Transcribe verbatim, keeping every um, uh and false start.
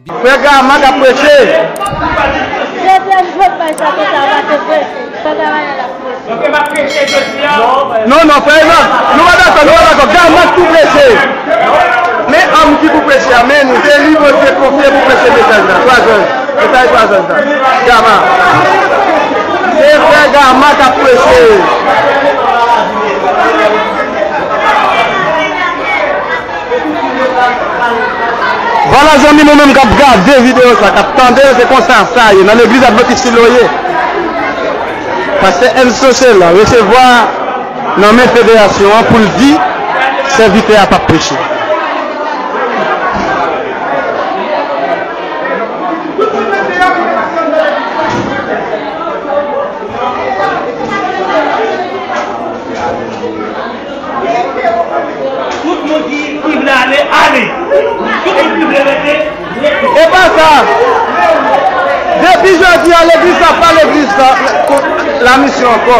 Frè Gama k ap preche. Dezyèm jou m bay sa konsa, pa te preche. Frè Gama l ap preche. Non, non, frè Enòk, nou pa dakò, nou pa dakò. Gama k pou preche. Men òm ki pou preche a, men nou, se li Bondye konfye pou preche mesaj la. Twa zanj. Mesaj twa zanj la. Gama. Se frè Gama k ap preche. Vwala zanmi nou menm k ap gade videyo sa, k ap tande l, se konsa sa ye. Nan legliz Advantis Silo ye. Pastè Enzo Sela resevwa nan men federasyon an pou l di sèvitè a p ap preche. Tout moun ki, ki vle ale, ale. Tout moun ki vle rete, rete. E pa sa. Depi jodi a, legliz sa pa legliz sa, la misyon ankò.